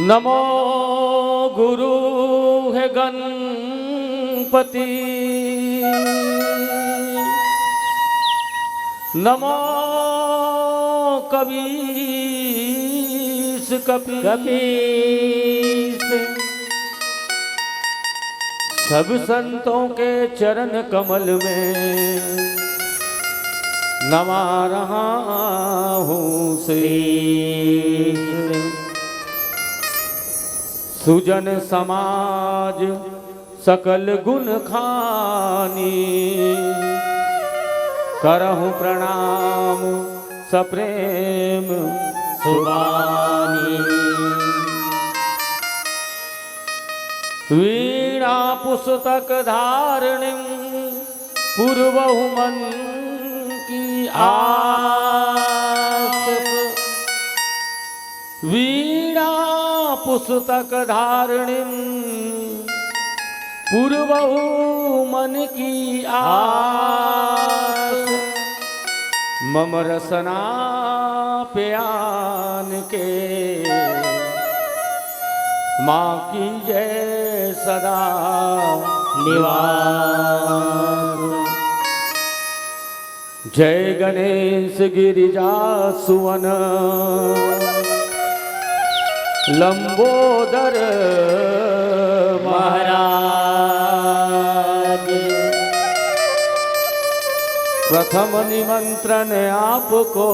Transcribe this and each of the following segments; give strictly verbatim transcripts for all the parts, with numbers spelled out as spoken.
नमो गुरु हे गणपति, नमो कबीस कपीस। कपीस। सब संतों के चरण कमल में नवा रहा हूँ शीश। सुजन समाज सकल गुण खानी, करहु प्रणाम सप्रेम सुबानी। वीणा पुस्तक धारिणीं पुरवहु मन की आस। वीणा पुस्तक धारिणीं पुरवहु मन की आस। मम रसना पे आन के माँ कीजे सदा निवास। जय गणेश गिरिजा सुवन लंबोदर महाराज। प्रथम निमंत्रण आपको,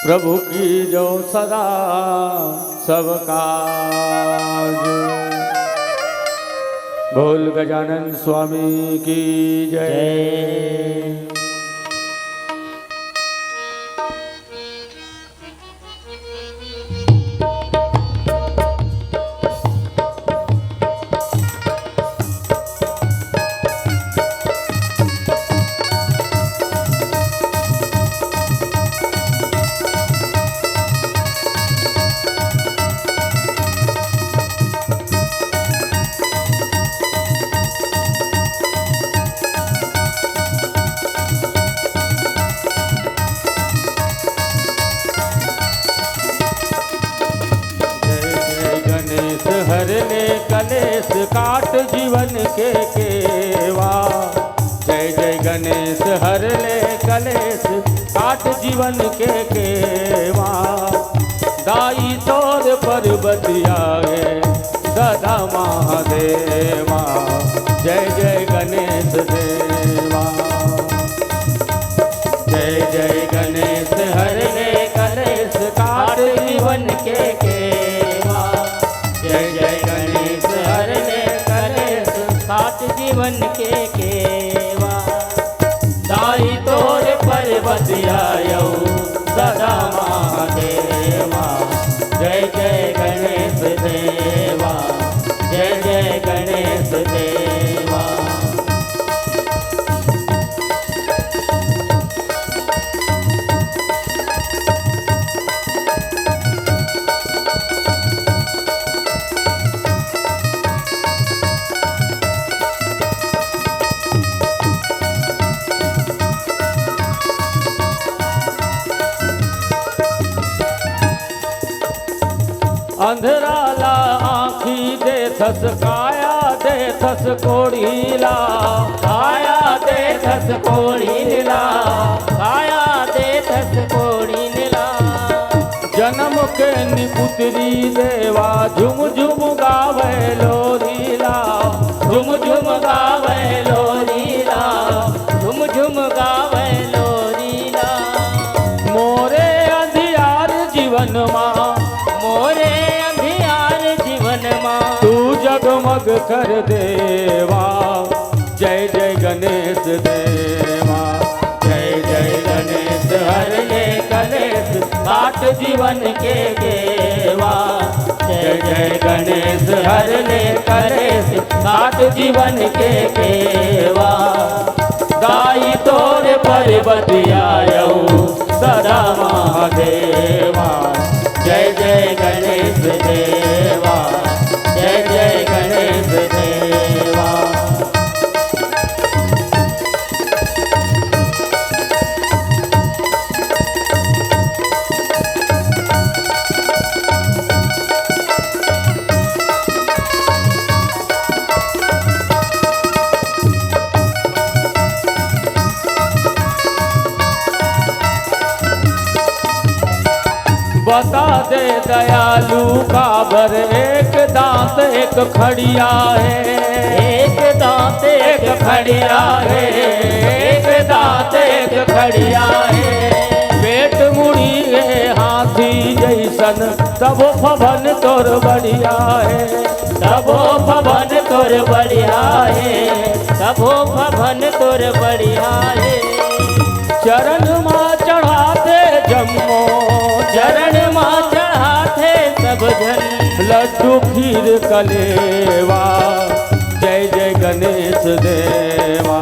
प्रभु कीजो सदा सब काज। बोल गजानन स्वामी की जय। जय। जय जय गणेश हर ले कलेश काट जीवन के केवा। जय जय गणेश हर ले कलेश काट जीवन के केवा। दाई तोर पर्वतिया गे सदा महादेवा। जय जय गणेश देवा। जय जय गणेश हर ले कलेश काट जीवन के केवा। जय जय गणेश हर ले कलेश काट जीवन के केवा। दाई तोर पर्वतिया यऊ सदा महादेवा। जय जय गणेश देवा। जय जय गणेश देवा। अंधरा ला आँखी देथस, काया देथस कोढ़ी ला। काया देथस कोढ़ी ला, काया देथस कोढ़ी ला। जनम के निपुतरी देवा, झुम झुम गावे लोरी ला। झुम झुम गावे लोरी ला, झुम झुम गावे लोरी ला। मोरे अंधियार जीवन मा, मोरे अंधियार जीवन मा, तू जगमग कर देवा। जय जय गणेश देवा। जय जय गणेश हर ले कलेश काट जीवन के केवा। जय जय गणेश हर ले कलेश काट जीवन के केवा। दाई तोर पर्वतिया यऊ सदा महादेवा। जय जय गणेश देवा। जय जय गणेश देवा। बता दे दयालु, काबर एक दांत एक खड़िया हे। एक दांत एक खड़िया हे, एक दांत एक खड़िया हे। पेट मुड़ी हे हाथी जइसन, तभो भवन तोर बढ़िया हे। तभो भवन तोर बढ़िया हे, तभो भवन तोर बढ़िया हे। चरण मा चढ़ाथे जम्मो, चरण मा चढ़ाथे सब झन। लड्डू खीर कलेवा, जय जय गणेश देवा।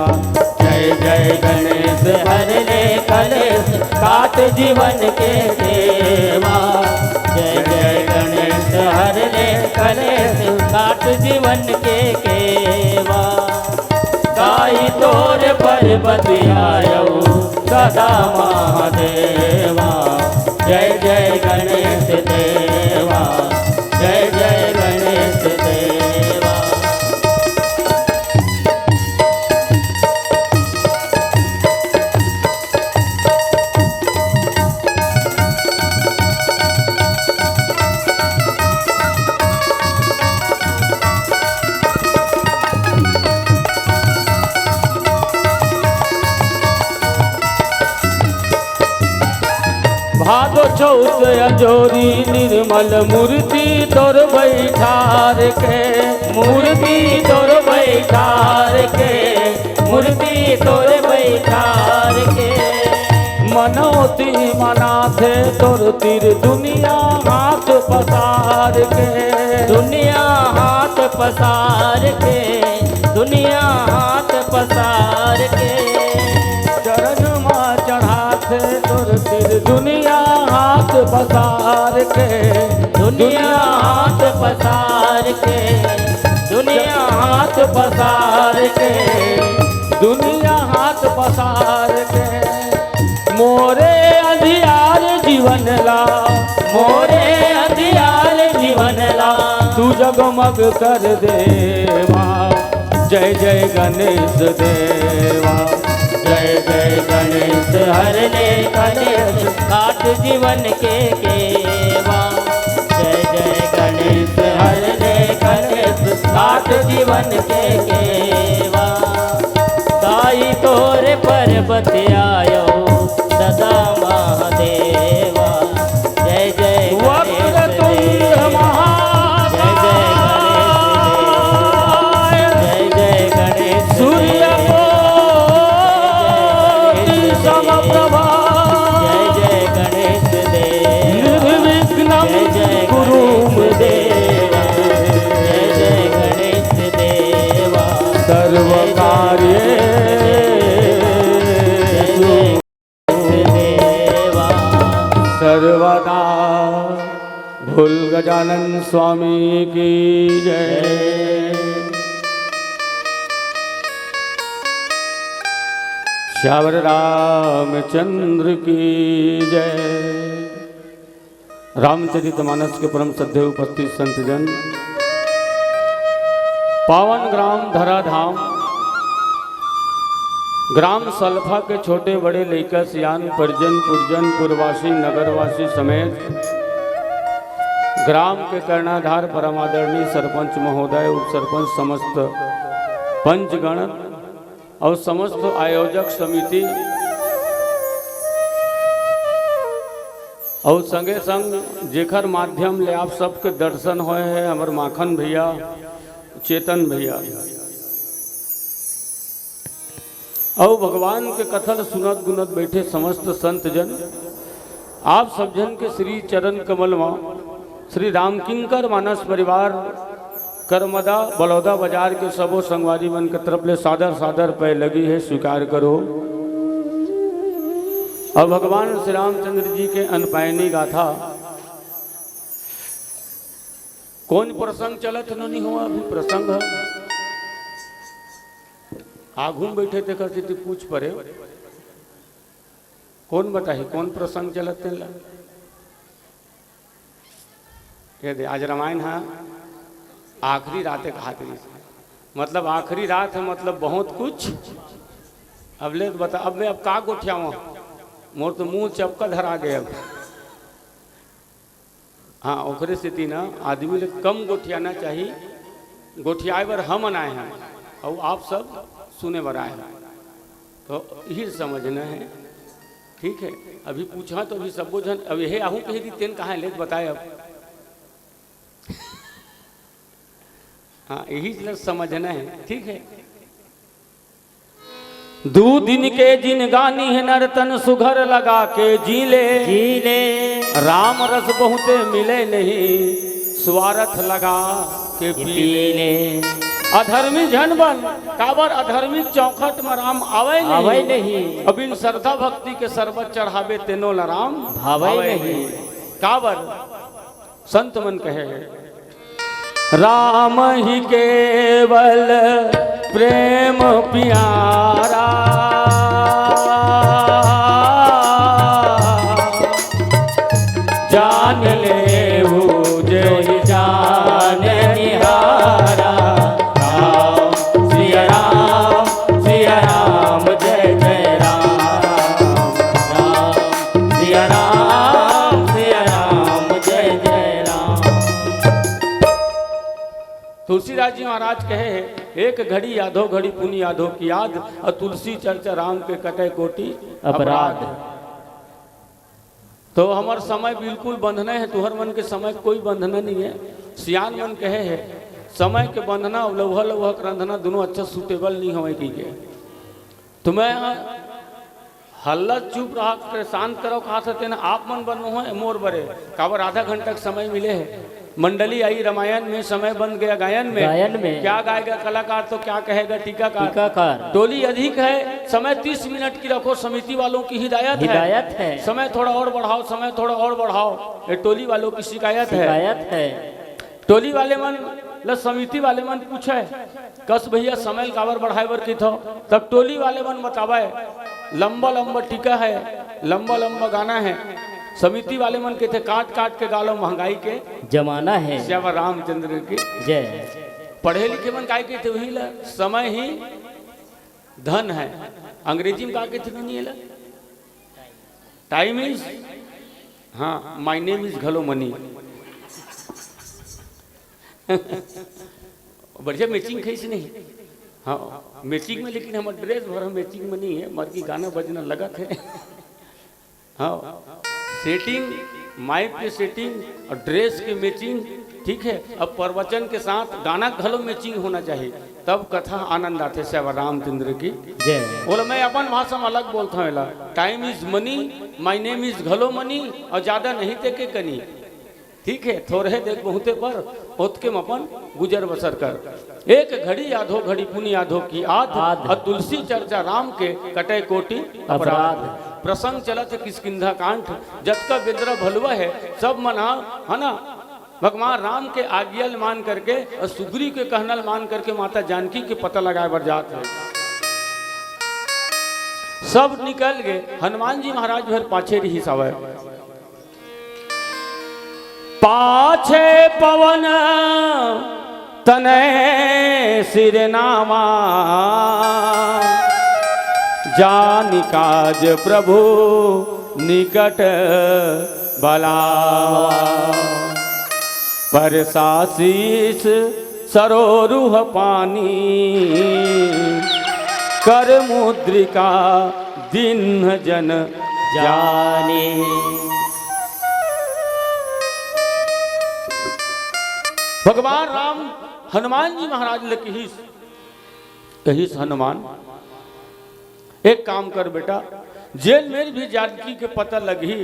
जय जय गणेश हर ले कलेश, काट जीवन के देवा। जय जय गणेश हर ले कलेश, काट जीवन के केवा। गाई तोर परबत आयो सदा महादेवा। जय जय गणेश देवा, जय जय गणेश देवा। भादो चौथ अजोरी निर्मल मूर्ति तोर बैठार के। मूर्ति तोर बैठार के, मूर्ति तोर बैठार के। मनौती मनाथे तोर तीर दुनिया हाथ पसार के। दुनिया हाथ पसार के, दुनिया हाथ पसार के। चरण मा चढ़ाथे तोर तीर दुनिया हाथ पसार के। दुनिया हाथ पसार के, दुनिया हाथ पसार के। दुनिया हाथ पसार के। मोरे अंधियार जीवन ला, मोरे अंधियार जीवन ला। तू जगमग कर देवा। जय जय गणेश देवा। जय जय गणेश हर ले कलेश, काट जीवन के केवा। जय जय गणेश हर ले कलेश, काट जीवन के केवा। ताई तोरे परबत आयो सदा महादेवा। जय जय गणेश वक्रतुंड देवा। महाकाय। जय जय गणेश देवा। जय जय गणेश सूर्य देवा। कोटि जय जय गणेश समप्रभा। देवा। जय जय गणेश देवा। निर्विघ्नं जय जय कुरु मे गणेश देवा। देवा। जय जय गणेश देवा। सर्व जय जय कार्येषु गणेश देवा। सर्वदा। बोल गजानन स्वामी की जय। श्यावर रामचंद्र की जय। रामचरितमानस के परम श्रद्धेय उपस्थित संतजन, पावन ग्राम धराधाम, ग्राम सलफा के छोटे बड़े लइका सियान, परिजन, पुरजन, पुरवासी, नगरवासी समेत ग्राम के कर्णाधार परमादरणीय सरपंच महोदय, उपसरपंच, समस्त पंचगण और समस्त आयोजक समिति और संगे संग जेखर माध्यम ले आप सबके दर्शन होए हे, हमर माखन भैया, चेतन भैया, अउ भगवान के कथा ल सुनत गुनत बैठे समस्त संत जन, आप सब जन के श्री चरण कमल म श्री रामकिंकर मानस परिवार करमदा बलौदा बाजार के सबो संगवारी मन के तरफ ले सादर सादर पै लगी हे, स्वीकार करो। अब भगवान श्री रामचंद्र जी के अनपायनी गाथा कोन प्रसंग चलत नोनी हुआ, अभी प्रसंग हे। आघू में बैठे तेकर सेती पूछ परे। कोन बताही, कोन प्रसंग चलत तेला? ये दे, आज रामायण हा आखिरी रात एक हाथ में। मतलब आखिरी रात हे, मतलब बहुत कुछ। अब ले तो बता, अब मैं अब का गोठियावां? मोर तो मुंह चपका धरा गया अब। हाँ, ओकरे सेती ना आदमी ले कम गोठियाना चाही। गोठियाए बर हमन आए हन, अउ आप सब सुने बर आए हन, तो यही समझना है। ठीक है, अभी पूछा तो अभी सबो झन, अब यही आहू कही दी, तेन कहाँ ले बताए अब। हाँ, यही चीज समझना है, ठीक है। दू दिन के जिनगानी है, नर तन सुघर लगा के जी ले। जी ले। राम रस बहुते मिले नहीं, स्वार्थ लगा के पी पी ले। ले। अधर्मी झन बन, काबर अधर्मी चौखट में राम आवे नहीं। आवे नहीं। अब इन श्रद्धा भक्ति के शरबत चढ़ावे, तेनो ला राम भावे भावे नहीं। नहीं। काबर संत मन कहे हैं, राम ही केवल प्रेम प्यारा, जान ले जय जान निहारा। राम सिया राम, सिया राम जय जय राम। राम सिया राम, सिया राम जय जय राम। तुलसीदास जी महाराज कहे हैं, एक घड़ी आधो घड़ी पुनि आधो की आध, अउ तुलसी चर्चा राम के कटे कोटि अपराध। अपराध। तो हमर समय बिल्कुल बंधना है, तुहर मन के समय कोई बंधना नहीं है। सियान मन कहे है, समय के बंधना अउ लउहा लउहा के रंधना दोनों अच्छा suitable नहीं होवे की के। तो मैं हल्ला चुप रहा के शांत करो कहा था, तेन आप मन बनो है मोर बरे, काबर आधा घंटा के समय मिले है। मंडली आई रामायण में, समय बन गया गायन में। गायन में। क्या गाएगा कलाकार तो क्या कहेगा टीकाकार। टीकाकार। टोली अधिक है, समय तीस मिनट की रखो, समिति वालों की हिदायत है। हिदायत है। समय थोड़ा और बढ़ाओ, समय थोड़ा और बढ़ाओ, ये टोली वालों की शिकायत है। शिकायत है। टोली वाले मन ल समिति वाले मन पूछे, कस भैया समय ल काबर बढ़ाए बर कहिथव? तब टोली वाले मन बतावे, लंबा लंबा टीका है, लंबा लंबा गाना है। समिति वाले मन कहिथे, काट काट के गा लो, महंगाई के जमाना है। श्यामा रामचंद्र की जय। पढ़े लिखे मन काय कहिथे, वही ला, समय ही धन है। अंग्रेजी में का कहिथे, नहीं एला? Time is, हाँ, my name is घलो मनी। बढ़िया matching खइस नहीं? हाँ, matching में, लेकिन हमर dress भर matching में नहीं है, मर की गाना बजना लगत है। हाँ, setting, mic के setting अउ dress के matching, ठीक है। अब प्रवचन के साथ गाना घलो matching होना चाहिए, तब कथा आनंद आथे। श्यामा रामचंद्र की जय। बोला, मैं अपन भाषा में अलग बोलता हूँ, एला, time is money, my name is घलो मनी, अउ ज्यादा नहीं ते के कनी। ठीक है, थोरहे देख बहुते पर, ओतके म अपन गुजर बसर कर। एक घड़ी आधो घड़ी पुनि आधो की आध, आध। अउ तुलसी चर्चा राम के कटे कोटि अपराध। अपराध। प्रसंग चलत हे किष्किंधा कांड, जतका बेंदरा भलुवा है, सब मन ह, है ना, भगवान राम के आज्ञा ल मान करके अउ सुग्रीव के कहना ल मान करके माता जानकी के पता लगाए बर जात है। सब निकल गए, हनुमान जी महाराज भर पाछे रिहिस हवय। पाछे पवन तनय सिरनावा, जानि काज प्रभु निकट बलावा। परसा शीस सरोरुह पानी, कर मुद्रिका दीन्ह जन जानी। भगवान राम हनुमान जी महाराज ले कहिस, कहिस हनुमान, एक काम कर बेटा, जेन मेर भी जानकी के पता लगही,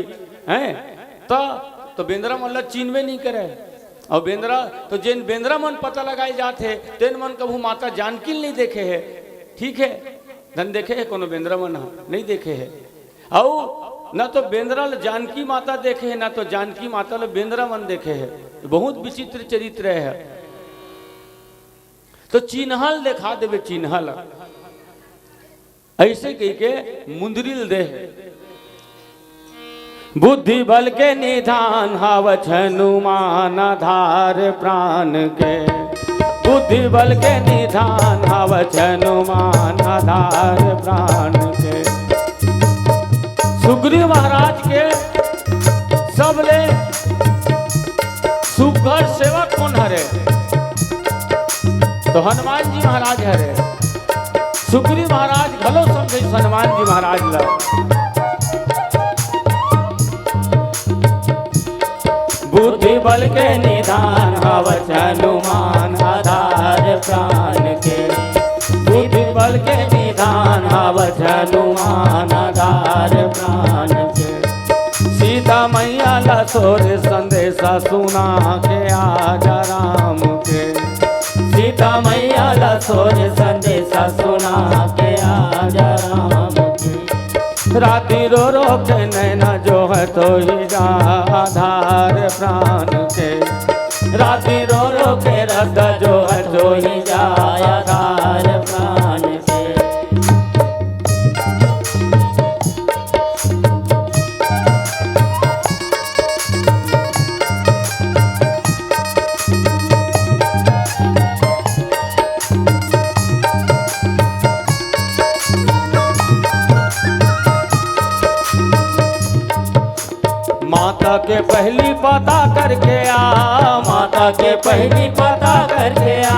हैं, त, तो बेंदरा मन ला चिन्हबे नहीं करे। अउ बेंदरा, तो जेन बेंदरा मन पता लगाए जात हे, तेन मन कभू माता जानकी ल नहीं देखे हे, ठीक है, धन देखे हे कोनो बेंदरा मन ह? नहीं देखे हे। अउ न तो बेंदरा ल जानकी माता देखे हे, न तो जानकी माता ल बेंदरा मन देखे हे। बहुत विचित्र चरित्र हे। तो चिन्हा ल देखा देबे, चिन्हा ल। ऐसे कहिके मुंदरी ल दे हे। बुद्धि बल के निधान हवच हनुमान आधार प्राण के। बुद्धि बल के निधान हवच हनुमान आधार प्राण के। सुग्रीव महाराज के सबले घर सेवक कोन हरे? तो हनुमान जी महाराज हरे। सुग्रीव महाराज घलो समझे हनुमान जी महाराज ला। बुद्धि बल के निधान हवच हनुमान आधार प्राण के। बुद्धि बल के निधान हवच हनुमान आधार प्राण के। सीता मैया ला सोर संदेशा सुना के आजा राम के। सीता मैया ला सोर संदेशा सुना के आजा राम के। राति रो रो के नैना जो है तो ही जा आधार प्राण के। राति रो रो के रद जो है तो ही जा आधार प्राण के। माता के पहली पता करके आ, माता के पहली पता करके आ।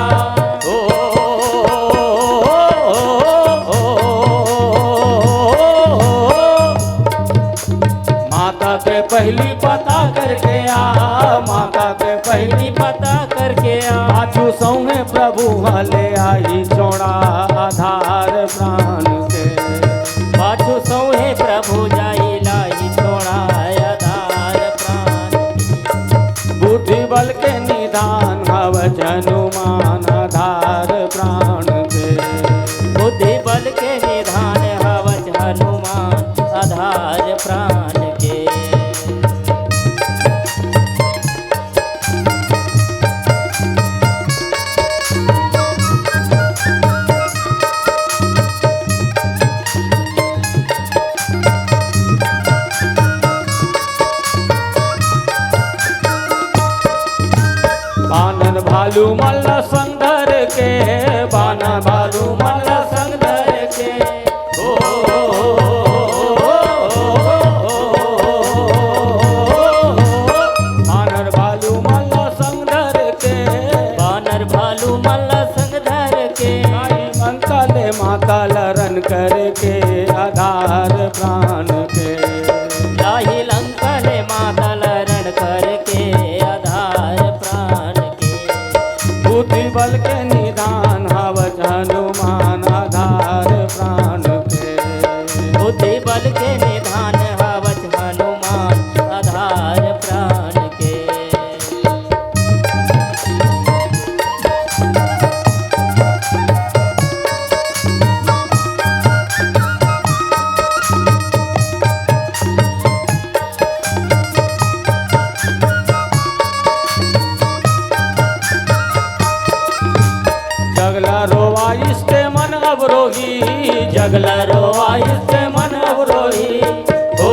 ओ, माता के पहली पता करके आ, माता के पहली पता करके आ। पाछू सौहे प्रभु हले आई छोड़ा आधार प्राण के। पाछू सौहे प्रभु जाई लाई छोड़ा आधार प्राण के। बुद्धि बल के निधान हवच हनुमान आधार प्राण के। बुद्धि बल के निधान हवच हनुमान आधार प्राण के। बानर भालू मल्ल संग धर के, बानर भालू मल्ल संग धर के। ओ, बानर भालू मल्ल संग धर के। बानर भालू मल्ल संग धर के। आई लंका ले माता लरन करके आधार प्राण के। लाही लंका ले माता लरण करके आधार प्राण के। बुद्धि बल के निधान हवच हनुमान आधार प्राण के। बुद्धि बल के निधान हवच हनुमान आधार प्राण के। जगला रोवाइस ते मन अब रोही, जगला रोवाइस ते मन अब रोही। ओ,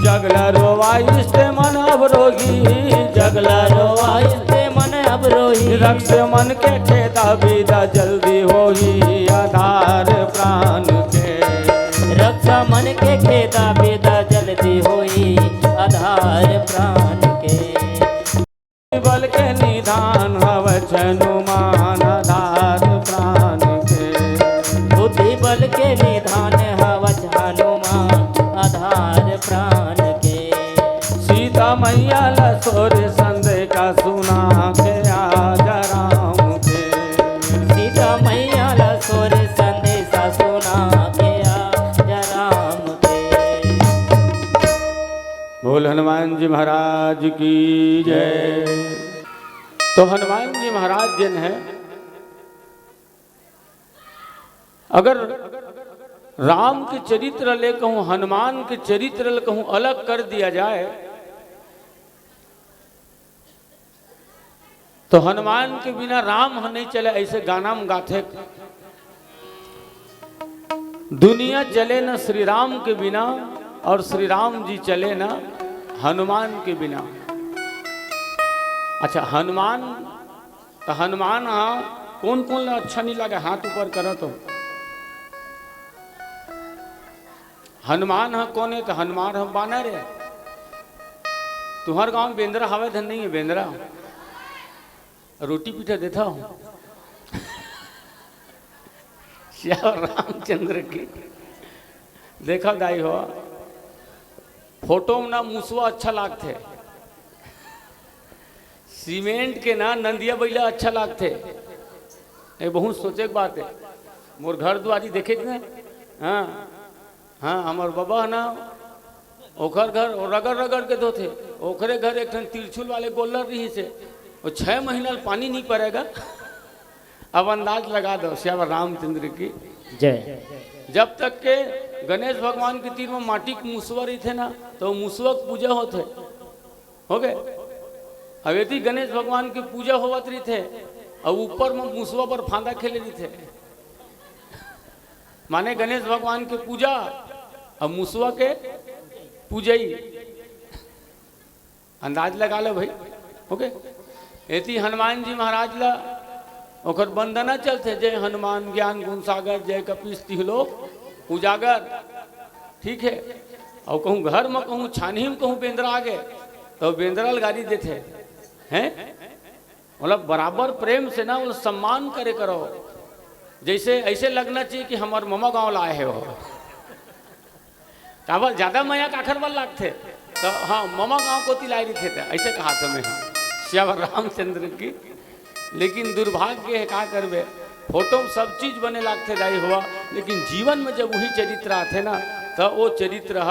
जगला रोवाइस ते मन अब रोही, जगला रोवाइस ते मन अब रोही। रक्ष मन के खेदा विदा जल्दी होही आधार प्राण के। रक्ष मन के खेदा विदा जल्दी होही आधार प्राण के। बल के निधान हवच हनुमान आधार प्राण के। बुद्धि बल के निधान हवच हनुमान आधार प्राण के। सीता मैया ला सोर संदेशा सुना के आजा राम के। सीता मैया ला सोर संदेशा सुना के आजा राम के। बोल हनुमान जी महाराज की जय। तो हनुमान जी महाराज जिन है, अगर राम के चरित्र ले कहूँ, हनुमान के चरित्र ले कहूँ अलग कर दिया जाए, तो हनुमान के बिना राम ह नहीं चले, ऐसे गाना में गाथे। दुनिया चले न श्री राम के बिना और श्री राम जी चले न हनुमान के बिना। अच्छा, हनुमान, तो हनुमान हा कौन कौन ला अच्छा नहीं लगे, हाथ ऊपर करत हो। हनुमान ह कोन हे? त हनुमान ह बानर हे। तुंहर गांव में बेंदरा हावय धन नहीं हे बेंदरा? रोटी पीठा देथव? सियावर रामचंद्र की। देखव दाई हो, फोटो में ना मुसवा अच्छा लागथे, सीमेंट के ना नंदिया बइला अच्छा लागथे। ये बहुत सोचे के बात हे। मोर घर दुआरी देखे ना, हाँ, हाँ, हमर बबा ह ना, ओखर घर रगड़ रगड़ के धोथे। ओखरे घर एक ठन तिरछुल वाले गोल्लर रहिस हे, वो छह महीना ले पानी नहीं परेगा। अब अंदाज लगा दो, सियावर रामचंद्र की। जय। जब तक के गणेश भगवान के तीर में माटी के मुसवा रहिथे ना, तो मुसवा के पूजा होथे। हो गए? अब एती गणेश भगवान के पूजा होवत रहिथे, अब ऊपर में मुसवा पर फांदा खेले रहिथे। माने गणेश भगवान के पूजा, अब मुसवा के पूजई। अंदाज लगा लो भाई। ओके, एती हनुमान जी महाराज ला ओकर वंदना चलथे, "जय हनुमान ज्ञान गुण सागर, जय कपीस तिहुलोक उजागर।" ठीक है, और कहूँ घर में कहूँ छानही में कहूँ बेंदरा आ गए, तो बेंदरा ल गारी देथे, हैं? मतलब बराबर प्रेम से ना, वो सम्मान करे करो, जैसे ऐसे लगना चाहिए कि हमार ममा गांव लाए है वो। काबर ज्यादा मया काखर बर लागथे? तो हाँ, ममा गांव कोती लाए रहिथे, त ऐसे कहा था मैं, हाँ, सियावर रामचंद्र की। लेकिन दुर्भाग्य है, का करबे, फोटो में सब चीज बने लागथे दाई हुआ, लेकिन जीवन में जब वही चरित्र आथे ना, तो वो चरित्र ह,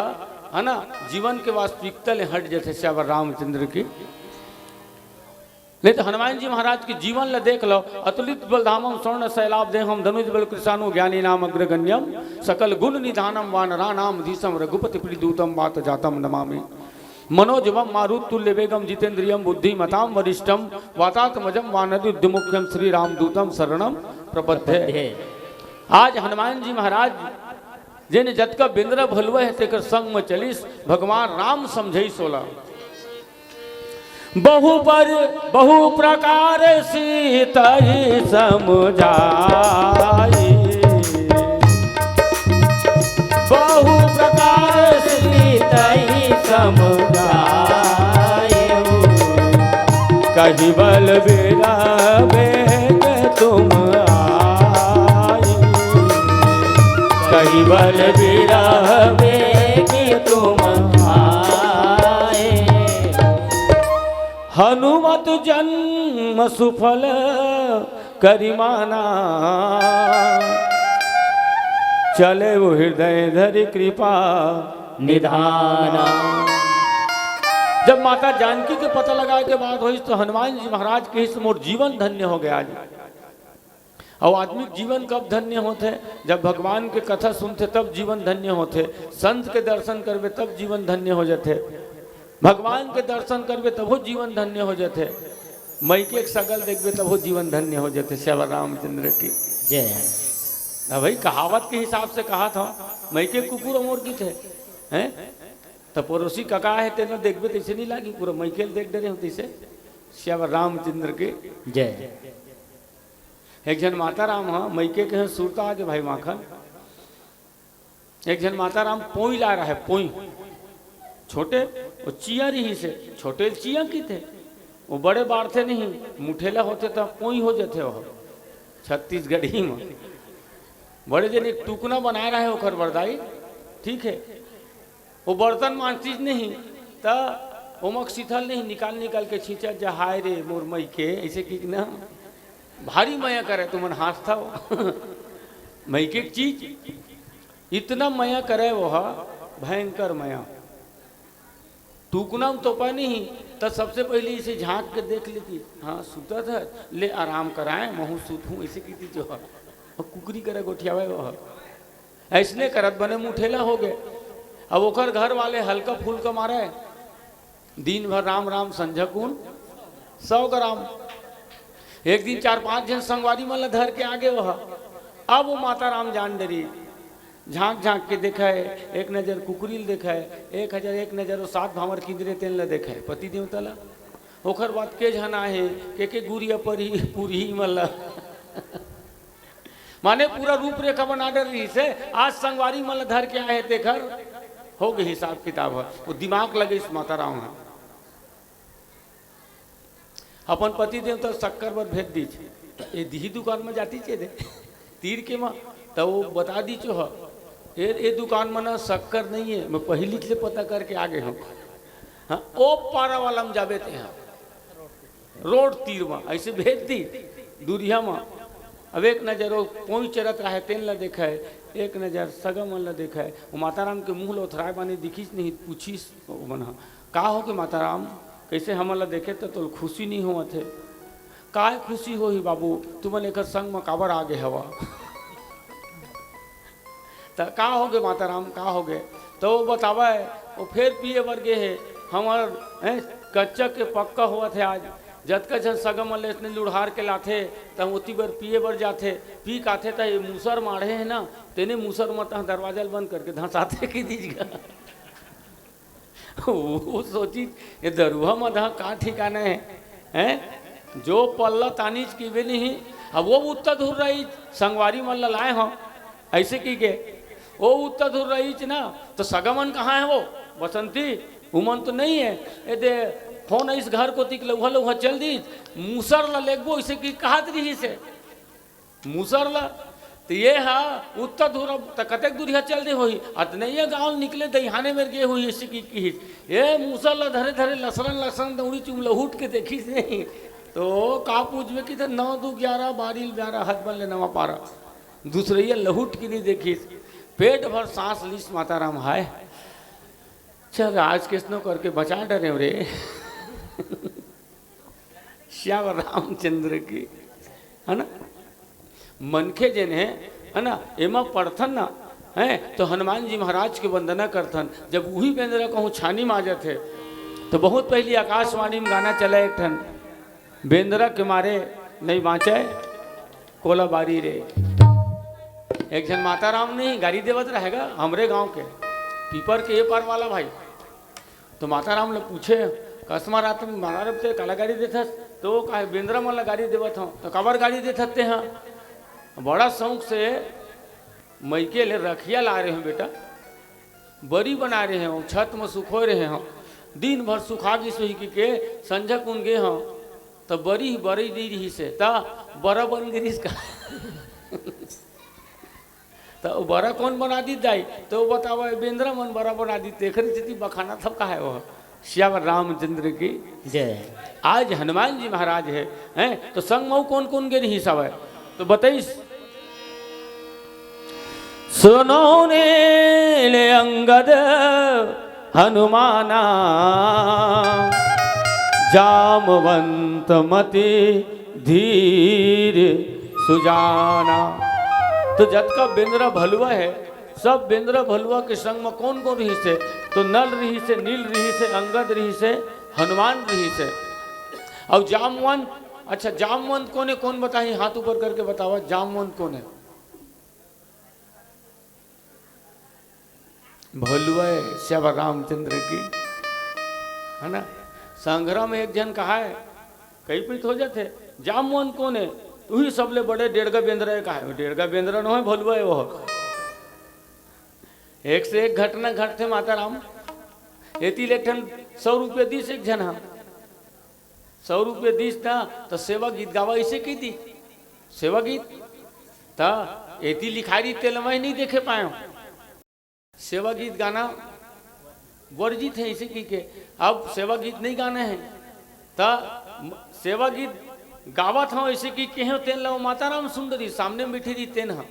है ना, जीवन के वास्तविकता ले हट जाथे सियावर रामचंद्र की। नहीं तो हनुमान जी महाराज के जीवन ला देख लो। अतुलित बल धामम स्वर्ण शैलाभ देहम धनुज बल कृशानु ज्ञानी नाम अग्रगण्यम सकल गुण निधानम वानरा नाम धीशम रघुपति प्रियदूतम वात जातम नमामि। मनोजवम मारुत तुल्य वेगम जितेंद्रियम बुद्धिमताम वरिष्ठम वातात्मजम वानर युद्ध मुख्यम श्री रामदूतम शरणम प्रपद्ये। आज हनुमान जी महाराज जेन जतका बेंदरा भलुआ है, तेकर संग में चलिस, भगवान राम समझइस ओला। बहु पर बहु प्रकार सीतहि समझाई, बहु प्रकार सीतहि समझाई, कहि बल बीरा वेग तुम आए, कहि बल बीरा वेग तुम आए। हनुमत जन्म सुफल करि माना, चले वो हृदय धरि कृपा निधाना। जब माता जानकी के पता लगाए के बात होइस, तो हनुमान जी महाराज कहिस, "मोर जीवन धन्य हो गया आज।" और आदमी के जीवन कब धन्य होथे? जब भगवान के कथा सुनथे, तब जीवन धन्य होथे। संत के दर्शन करबे, तब जीवन धन्य हो जाथे। भगवान के दर्शन करबे, तभो जीवन धन्य हो जाथे। मइके के सगा ल देखबे, तभो जीवन धन्य हो जाथे। सियावर रामचंद्र की। जय। अब भाई, कहावत के हिसाब से कहा था, "मइके कुकुर अमोर की थे," हैं? त पड़ोसी कका हे, तेन ल देखबे, तइसे नहीं लागी, पूरा मइके ल देख डरे हो, तइसे। सियावर रामचंद्र की। जय। एक झन माता राम ह, मइके के ह, सुरता आगे भाई माखन। एक झन माता राम पोई ला रहा है, पोई। छोटे, वो चिया रहिस हे, छोटे चिया की थे, वो बड़े बाढ़थे नहीं, मुठेला होथे त पोई हो जाथे वो, छत्तीसगढ़ी में। बड़े जन एक टुकना बनाए रहा है ओखर बरदाई, ठीक है, वो बर्तन मांजतिस नहीं, त ओमक सिथल नहीं, निकाल निकाल के छींचा जा, "हाय रे मोर मइके," ऐसे की ना, भारी मया करे तुमन हाथ था वो। मइके एक चीज, इतना मया करे वो हा, भयंकर मया। टुकना में तोपा नहीं, त सबसे पहले इसे झांक के देख लेती, "हाँ, सुता था, ले आराम कराए, महू सुत हूँ," ऐसे की थी जो। और कुकरी करे गोठियावे वो हा। ऐसने करत बने मुठेला हो गए। अब ओकर घर वाले हल्का फुल्का मारे, दिन भर राम राम, संझा कुन सौ ग्राम। एक दिन चार पांच झन संगवारी मन ला धर के आगे वह। अब वो माता राम जान डरी, झांक झांक के देखे, एक नजर कुकरी ल देखे, एक हजार एक नजर वो सात भांवर किंजरे तेन ला देखे, पति देवता ला। ओकर बाद के झन आहे, के के गुरिया परी, पुरही मन ला। माने पूरा रूपरेखा बना डर रहिस हे। आज संगवारी मन ल धर के आए हे, तेखर हो गे हिसाब किताब ह। वो दिमाग लगे इस माता राम ह। अपन पति देव तो शक्कर बर भेज दीच, ए दिही दुकान में जाती चे दे तीर के माँ, तो वो बता दीचो ह, ए, ए दुकान में ना शक्कर नहीं है, मैं पहली से पता करके आ गए हूँ। हाँ, ओ पारा वाला में जाबे ते, हाँ, रोड तीर में ऐसे भेज दी, दूरिया में। अब एक नजर वो कोई चरत रहे, तेन ला देखा है, एक नजर सगा मन ला देखा है। वो माता राम के मुंह ला ओथराए बानी दिखीस नहीं, पूछीस वो मन ह, "का हो के माता राम, कैसे हमन ला देखे त तोल खुशी नहीं होवत हे?" "काय खुशी होही बाबू, तुमन एकर संग म काबर आ गे हवा?" त का हो गे माता राम, का हो गे? त वो बतावय, वो फेर पिए बर गे हे। हमर, हैं, कच्चा के पक्का होवत हे आज। जतका झन सगा मन ले इसने लुढ़ार के लाथे, त ओती बर पिए बर जाथे। पी काथे त ये मूसर माढ़े हे ना, तेने मूसर म तह दरवाजा ल बंद करके धंसाथे कि दीज गा। वो सोचिस, "ये दरुहा मधा का ठिकाना है, हैं?" जो पल्ला तानीच की भी नहीं। अब वो उत्ता धुर रही, संगवारी मन ला लाए हो, ऐसे की के, वो उत्ता धुर रही ना, तो सगा मन कहाँ है वो? बसंती, उमन तो नहीं है। ए दे, फोन इस घर कोती के लौहा लौहा चल दी, मूसर ला लेगबो, इसे की कहत रही से। मूसर ला, त ये हा उत्तर धुर, त कतेक दूरिहा चल दे होही, अतने ये गांव निकले दईहाने मेर गे होही, इसे की किहिस। ये मूसर ला धरे धरे लसरन लसरन दौड़ी चुम लहुट के देखिस नहीं। तो का पूछबे कि त नौ दू ग्यारह, बारिल ग्यारह, हद बन ले नवा पारा। दूसरे ये लहुट के नहीं देखिस। पेट भर सांस लीस माता राम हाय। चल, आज किसनो करके बचा डरे रे। श्याम रामचंद्र की, है ना? मनखे जेन है, है ना, एमा पढ़थन ना, है तो हनुमान जी महाराज के वंदना करथन। जब उही बेंदरा कहूँ छानी मा जाथे, तो बहुत पहली आकाशवाणी में गाना चला एक ठन, "बेंदरा के मारे नहीं बाँचे कोलाबारी रे।" एक झन माता राम नहीं गारी देवत रहेगा, हमरे गांव के, पीपर के ये पार वाला भाई। तो माता राम ले पूछे, "कसमा रात में माता राम ते काला गारी देथस?" तो वो कहे, "बेंदरा मन ला गारी देवत हूँ।" "तो काबर गारी देथस ते हाँ?" "बड़ा शौक से मइके ले रखिया ला रहे हूँ बेटा, बरी बना रहे हूँ, छत में सुखो रहे हूँ, दिन भर सुखा गिस होही कि के संझा कुन गे हूँ, त बरी ही बरी दी रही से, त बरा बन गिरिस का।" त वो बरा कौन बना दी दाई? तो बतावा, बेंदरा मन बरा बना दी, तेखर स्थिति बखाना थप का है वो। श्याम रामचंद्र की जय। आज हनुमान जी महाराज है, हैं? तो संग में कौन कौन गे रही सब है? तो बताइस, सुनो नील अंगद हनुमाना, जामवंत मति धीर सुजाना। तो जतका बेंदरा भलुआ है, सब बेंदरा भलुआ के संग में कौन कौन रहिस हे? तो नल रहिस हे, नील रहिस हे, अंगद रहिस हे, हनुमान रहिस हे। और जामवंत, अच्छा, जामवंत कौन है, कौन बताही? हाथ ऊपर करके बतावा, जामवंत कौन है? भलुआ है, श्याम रामचंद्र की, है ना? संघरा में एक झन कहा है, कई पीत हो जाते, "जामवंत कौन है?" "तू ही सबले बड़े डेढ़गा बेंदरा है," कहा है। डेढ़गा बेंदरा नो है, भलुआ है वो। एक से एक घटना घटते माता राम। एती ले एक ठन सौ रुपये दीस एक झन हा। सौ रुपये दीस ना, तो सेवा गीत गावा, इसे की दी सेवा गीत। ता एती लिखाई रही, तेल मैं नहीं देखे पाए हूँ। सेवा गीत गाना वर्जित है, इसे की के अब सेवा गीत नहीं गाने हैं। ता म-, सेवा गीत गावत हूँ, इसे की के हो, तेन ला वो माता राम सुन रही, सामने में बैठी रही, तेन हा।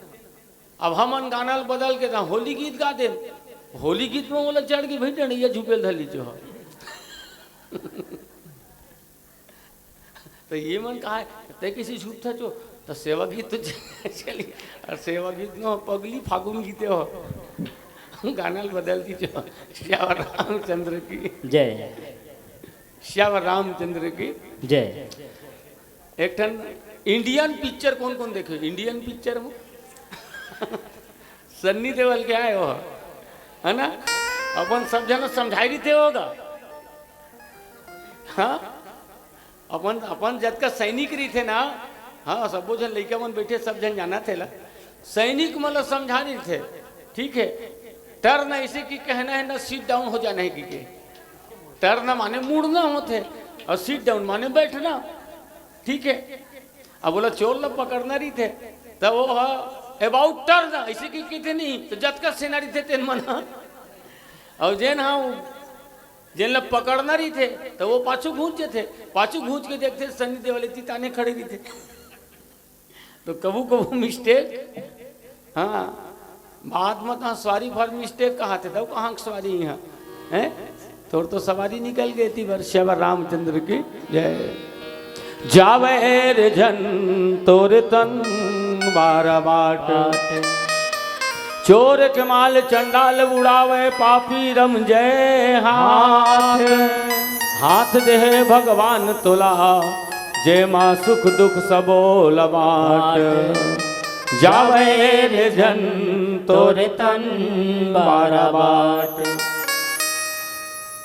अब हमन गाना ल बदल के ता होली गीत गा देन। होली गीत में ओला चढ़ के भाई डंडिया झुपेल धली जो ह। तो ये मन कहा है, "तै किसी झूठ था जो?" तो सेवा गीत तो चली, और सेवा गीत में पगली फागुन गीते हो। गाना ल बदल दी जो। श्याम रामचंद्र की जय। श्याम रामचंद्र की जय। एक ठन इंडियन पिक्चर कौन कौन देखे? इंडियन पिक्चर में सन्नी देओल के आए हो, है ना? अपन सब झन समझाई रहिते होगा। हाँ, अपन, अपन जतका सैनिक रहिथे ना, हाँ, सबो झन लइका मन बैठे, सब झन जानथे ला। सैनिक मन ल समझा नहीं थे, ठीक है, टर्न ऐसे कि कहना है ना, सिट डाउन हो जाना है कि के। टर्न माने मुड़ना होथे अउ सिट डाउन माने बैठना, ठीक है। अब बोला चोर ल पकड़ना रहिथे त वो ह अबाउट टर्न ऐसे कि किथे नहीं, त जतका सेना रहिथे तेन मन ह। अउ जेन ह, जेन ल पकड़ना रहिथे त वो पाछू घूंच जथे, पाछू घूंच के देखथे सनी देवल एती ताने खड़े रहिथे। तो कभू कभू मिस्टेक, हाँ, बाद में कहाँ सॉरी फॉर मिस्टेक कहा थे, तब कहाँ सॉरी यहाँ, हैं? तोर तो सवारी निकल गई थी, बर श्यावर रामचंद्र की जय। जावे रे जन तोर तन बारा बाट, चोर के माल चंडाल उड़ावे, पापी रम जय हाथ। हाथ देहे भगवान तोला, जेमा सुख दुख सबो ल बांट। जावे रे जन तोरे तन बारा बाट।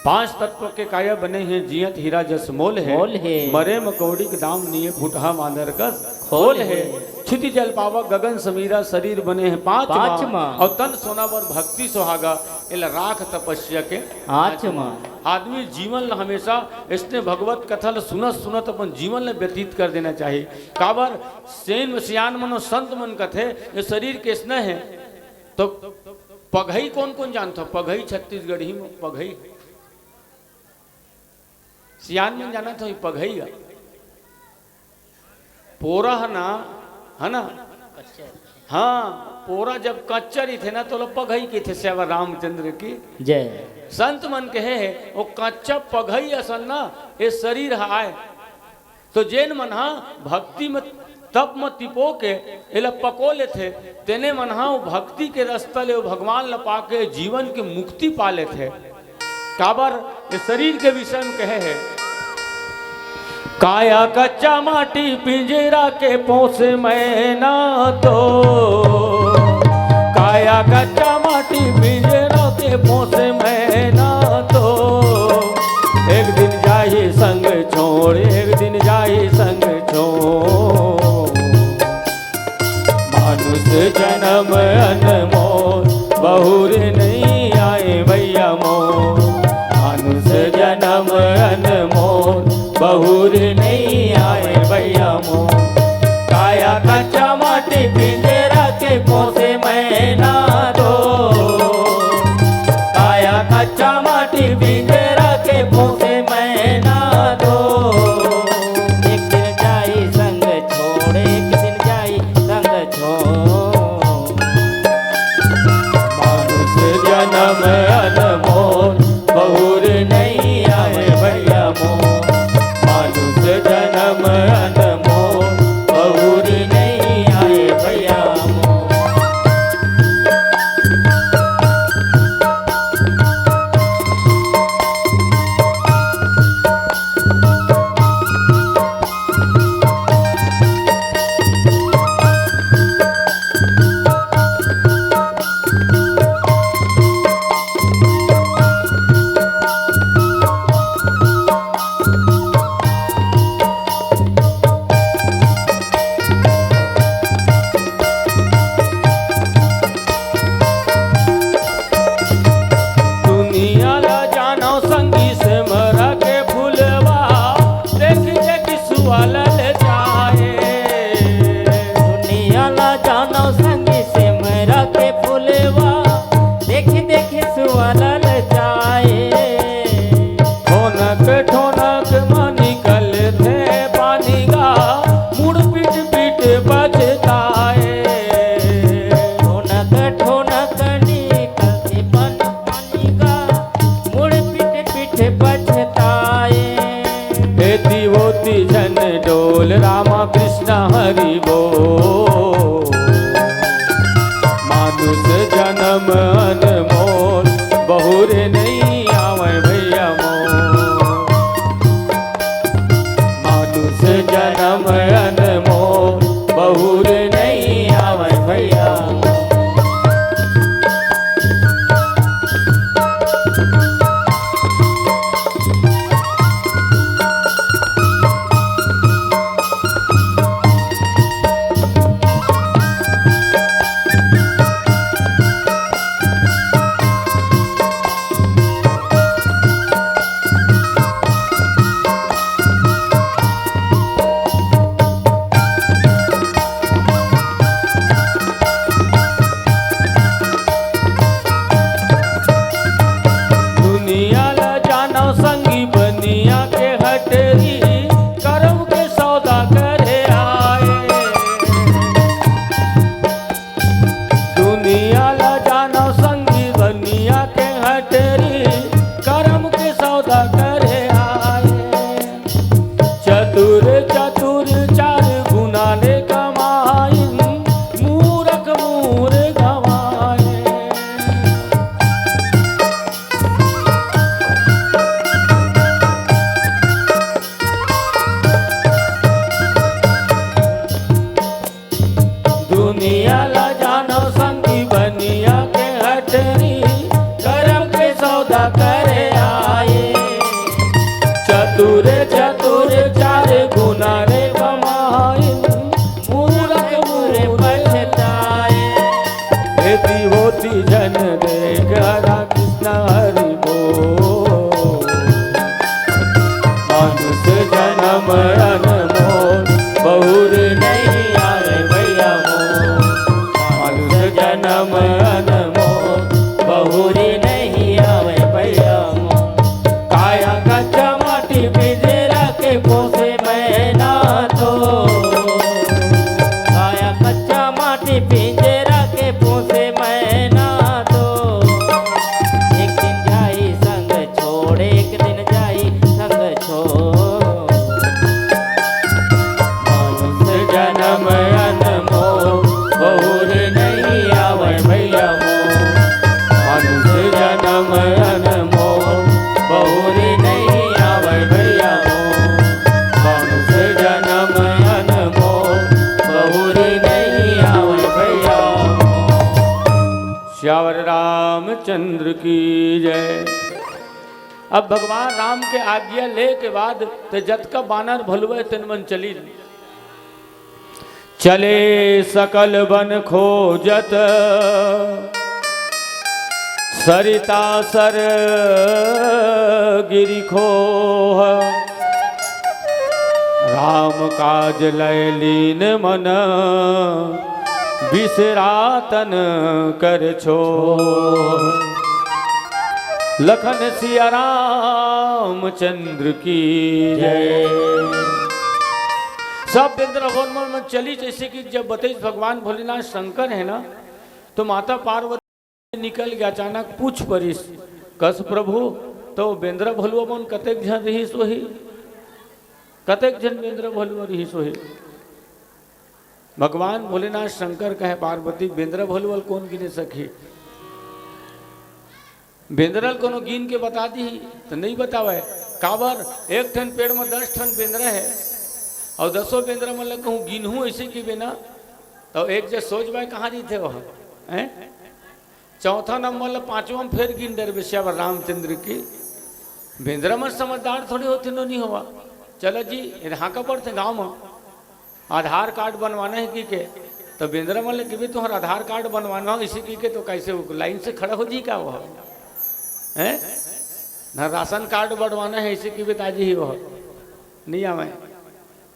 पांच तत्व के काया बने हे, जियत हीरा जस मोल हे। मोल हे। मरे मकौड़ी के दाम निये, फुटहा मांदर कस खोल खोल हे। हे। क्षिति जल पावा गगन समीरा, शरीर बने हे पांच पांच मा। मा। अउ तन सोना बर भक्ति सुहागा, एला राख तपस्या के आच मा। आदमी जीवन ल हमेशा इसने भगवत कथा ल सुनत सुनत अपन जीवन ल व्यतीत कर देना चाहिए। काबर सेन सियान मन अउ संत मन कथे, ये शरीर के इसने है। तो पगही कौन कौन जानथो? पगही छत्तीसगढ़ी में पगही। सियान मन जानत हो, ये पगही है। पोरा है ना, है ना? हाँ, पोरा जब कच्चा रहिथे ना, तो ओला पगही कहिथे। सेवा रामचंद्र की जय। संत मन कहे हे, वो कच्चा पगही असन ना, ये शरीर ह आय। तो जेन मन हा भक्ति में, तप में तिपो के एला पको लेथे, तेने मन हा वो भक्ति के रास्ता ले वो भगवान ल पाके जीवन के मुक्ति पा लेथे। काबर ये शरीर के विषय में कहे हे, काया कच्चा माटी पिंजरा के पोसे मैना तो, काया कच्चा माटी पिंजरा के पोसे मैना तो, एक दिन जाही संग छोड़, एक दिन जाही संग छोड़। मानुष जन्म अनमोल, बहुर नहीं आए भैया मोर। मानुष जन्म अनमोल, बहुर नहीं आए भैया मोर। काया कच्चा माटी पिंजरा के पोसे मैना तो, काया कच्चा माटी पिंजरा के पोसे मैना तो। एक दिन जाई संग छोड़, एक दिन जाई संग छोड़। मानुष जन्म अनमोल, बहुर नहीं आए भैया मोर। मानुष जन्म अनमोल, बहुर नहीं आए भैया मोर। दुनिया ला जानो संगी सेमरा के फुलवा, देख देख सुआ ललचाए। दुनिया ला जानो संगी सेमरा के फुलवा, देख देख सुआ ललचाए। ठोनक ठोनक म निकलथे पानी गा, मुड़ पीट पीट पछताए। ठोनक ठोनक निकलथे पानी गा, मुड़ पीट पीट पछताए। एती ओती झन डोल, रामा कृष्णा हरि बोल। मानुष जन्म अनमोल, बहुरे नहीं आवे भैया मोर। मानुष जन्म अनमोल, बहुरे नहीं आवे भैया मोर। चतुर चार गुना ले कमाइन, मूरख मूर गवाए। दुनिया ला जानो संगी बनिया के हटरी, करम के सौदा करे आए। चतुर चतुर चार गुना रे कमाइन, मूरख मूर पछताए। एती होती झन देख हरा कृष्ण हरि बोल। मानुष जनम अनमोल, बहुरी नहीं आवे भैया मोर। मानुष जनम अनमोल, बहुरी नहीं आवे भैया मोर। काया कच्चा माटी पिंजरा के पोसे मैना तो। काया कच्चा माटी पिंजरा के पोसे मैना तो। एक दिन जाई संग छोड़, एक दिन जाई संग छोड़। मानुष जनम अनमोल, बहुरी नहीं आवे भैया मोर। मानुष जनम अनमोल, बहुरी नहीं आवे भैया मोर। मानुष जनम अनमोल, बहुरी नहीं आवे भैया मोर। सियावर रामचंद्र की जय। अब भगवान राम के आज्ञा ले के बाद ते जतका बानर भलुए तेन मन चली। चले सकल बन खोजत, सरिता सर गिरि खोह। राम काज लय लीन मन, बिसरातन कर छोह। लखन सिया रामचंद्र की जय। सब बेंदरा वन मन में चली, जैसे कि जब बतईस भगवान भोलेनाथ शंकर है ना, तो माता पार्वती निकल गया, अचानक पूछ परिस, कस प्रभु, तो बेंदरा भलुआ मन कतेक झन रहिस होही? कतेक झन बेंदरा भलुआ रहिस होही? भगवान भोलेनाथ शंकर कहे पार्वती, बेंदरा भलुआ ल कोन गिने सकही? बेंदरा ल कोनो गिन के बता दिही त नहीं बतावय। काबर, एक ठन पेड़ म दस ठन बेंदरा है, अउ दसों बेंदरा मन ल कहूँ गिनहूँ ऐसे कि बिना, तो एक जे सोच बाय कहाँ रहिथे वह, हैं? चौथा नंबर ल पांचवा म फेर गिन डरबे सियावर रामचंद्र की। बेंदरा मन समझदार थोड़ी होथे, नो नहीं होवा। चलो जी, हाँ का पड़थे गाँव म आधार कार्ड बनवाना है की के, तो बेंदरा मन ले कहिबे तुहर आधार कार्ड बनवाना हो इसे की के, तो कैसे वो लाइन से खड़ा हो जी का वो, हैं? ना राशन कार्ड बनवाना है इसे कहिबे ताजी ही वो नहीं आवे।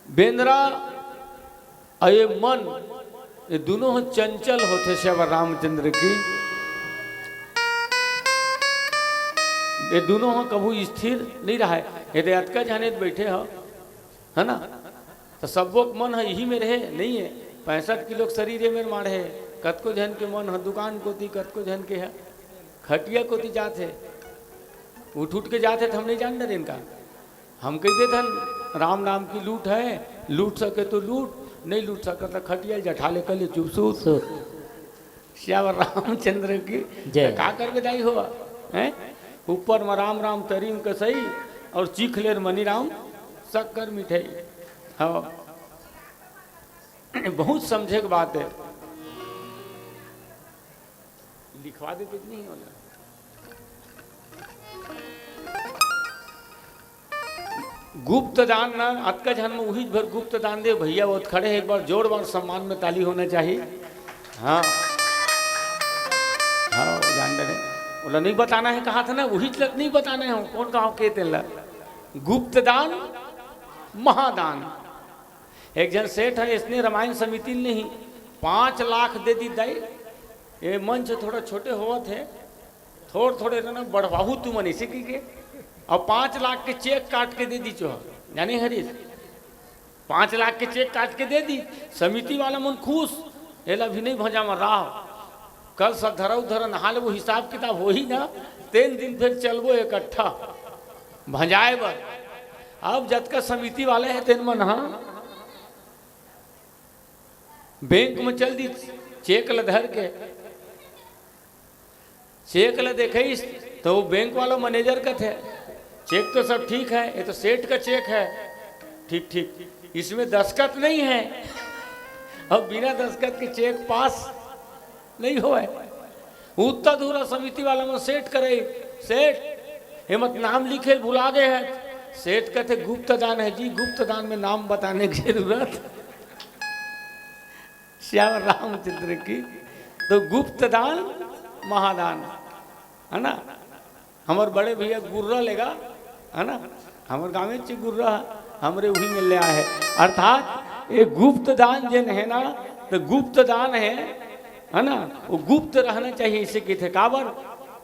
बेंदरा अउ ये मन, ये दोनों ह चंचल होथे सियावर रामचंद्र की। ये दोनों ह कभू स्थिर नहीं रहा है। ये दे अतका झने बैठे हो, है ना? तो सबो के मन ह यही में रहे, नहीं है। पैंसठ किलो के शरीर ये मेर माढ़े है। कतको झन के मन ह दुकान कोती, कतको झन के ह खटिया कोती जात है। उठ उठ के जात है तो हम नहीं जान डरे इनका। हम कह देथन, राम नाम की लूट है, लूट सके तो लूट, नहीं लूट सके तो खटिया जठा ले कर ले चुप सूत। सूत। सियावर रामचंद्र की जय। का करबे दाई हो, हैं? ऊपर में राम राम तरीम कसई और चीख लेर मनी राम शक्कर मिठाई। हाँ, बहुत समझे के बात है। लिखवा देते कि नहीं होला? गुप्त दान ना, अतका झन में उही भर गुप्त दान दे भैया, वो खड़े हैं, एक बार जोरदार सम्मान में ताली होना चाहिए। हाँ, हाँ, वो जान डरे। बोला, नहीं बताना है, कहा था ना, वही लत नहीं बताना है, कौन कहा के तेला। गुप्त दान, महादान। एक झन सेठ है, इसने रामायण समिति नहीं, पाँच लाख दे दी दाई, ये मंच थोड़ा छोटे होवत है, थोड़ थोड़े ना बढ़वाहू तुमन, इसे की के, और पाँच लाख के चेक काट के दे दी चो, जाने हरीश, पाँच लाख के चेक काट के दे दी, समिति वाला मन खुश, एला भी नहीं भंजा में राव, कल सधरा उधरा नहा लेबो, हिसाब किताब होही ना, तेन दिन फिर चलबो इकट्ठा भंजाए बर। अब जतका समिति वाले हे, तेन मन ह बैंक म चल दी, चेक ल धर के। चेक ल देखइस, तो वो बैंक वाला मैनेजर कथे, "चेक तो सब ठीक है, ये तो सेठ का चेक है।" "ठीक, ठीक, इसमें दस्तखत नहीं है।" अब बिना दस्तखत के चेक पास नहीं होवय। उत्ता धूरा समिति वाला मन सेठ करा, "सेठ, एमा त नाम लिखे ल भुला गे हस।" सेठ कथे, "गुप्त दान है जी, गुप्त दान में नाम बताने की जरूरत।" सियावर रामचंद्र की। तो गुप्त दान महादान, है ना? हमर बड़े भैया गुर्रा लेगा, है ना? हमर गाँवे च गुर्रा, हमरे उही में ले आए हे। अर्थात ये गुप्त दान जेन हे ना, तो गुप्त दान हे, है ना? वो गुप्त रहना चाहिए, इसे कथे। काबर?